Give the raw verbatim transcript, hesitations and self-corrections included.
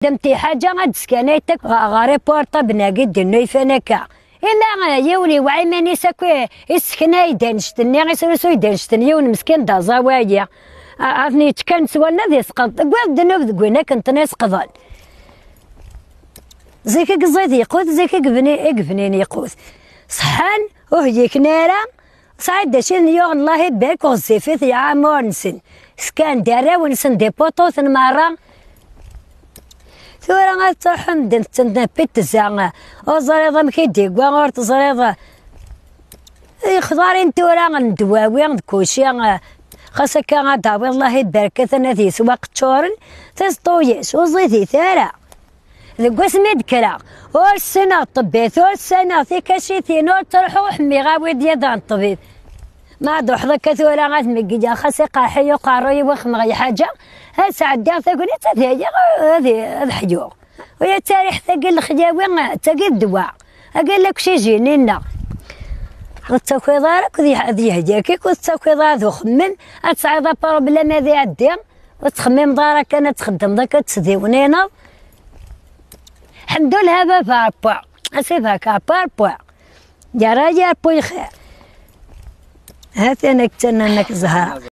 Dem ti ḥaǧa ad d-skanayt akk ɣer, ɣer iportablen-agi d-nuyfan akka. Ila, eh, yiwen iwɛa iman-is akk, eh, isseknay-d annect-nni, isrusuy-d annect-nni, yiwen meskin d aẓawayi. A, ad ten-yečč kan s wallen ad yesqeḍ. Tewwiḍ ddnub deg win akken ten-isqeḍen. Zik i yeẓẓid yequt, zik i yebni, i yebnin yequt. Ṣeḥḥan, ur heyyiken ara, sɛid d acu i ten-yuɣen, Allah ibarek, ɣezzifit yeɛmur-nsen. Skan-d arraw-nsen d ipuṭuten merra. Tura ad truḥem d netta n pitza, ur teẓriḍ amek i d-igwa, ur teẓriḍ. Ixḍarin tura n ddwawi d kuci, xas akka ad d-tawiḍ, Allah ibarek-iten, ad yeswa qeččuren, tiẓeṭṭu-is ur ẓidit ara. Deg wasmi d-kkreɣ, ur ssineɣ ṭṭebbit, ur ssineɣ tikacitin, ur ttruḥuɣ ḥemmiɣ awi-d yiḍ n ṭṭbib. Ma ad ruḥeḍ akka tura ad meggideɣ, xas iqerḥ-iyi uqerruy-iw, xemmeɣ lḥaǧa, ad sɛeddiɣ tagnit, ad iliɣ, ad, ad ḥyuɣ. Uya d tariḥt-agi n lexyawi, d tagi d ddwa. Agi n laksijini-nneɣ. Ur tettakiḍ ara akked yeh-, ad yehdi akik, ur tettakiḍ ara d uxemmem, ad tesɛiḍ apṛublem ad iɛeddi, ur tettxemmimeḍ ara kan, ad txeddmeḍ akka, ad tesdiwnineḍ. Ḥemdullah a baba Ṛebbi, a si baka Ṛebbi, Ṛebbi. Yerra-yi Ṛebbi lxir. Ha-t-an ak-ttanen ak zzher.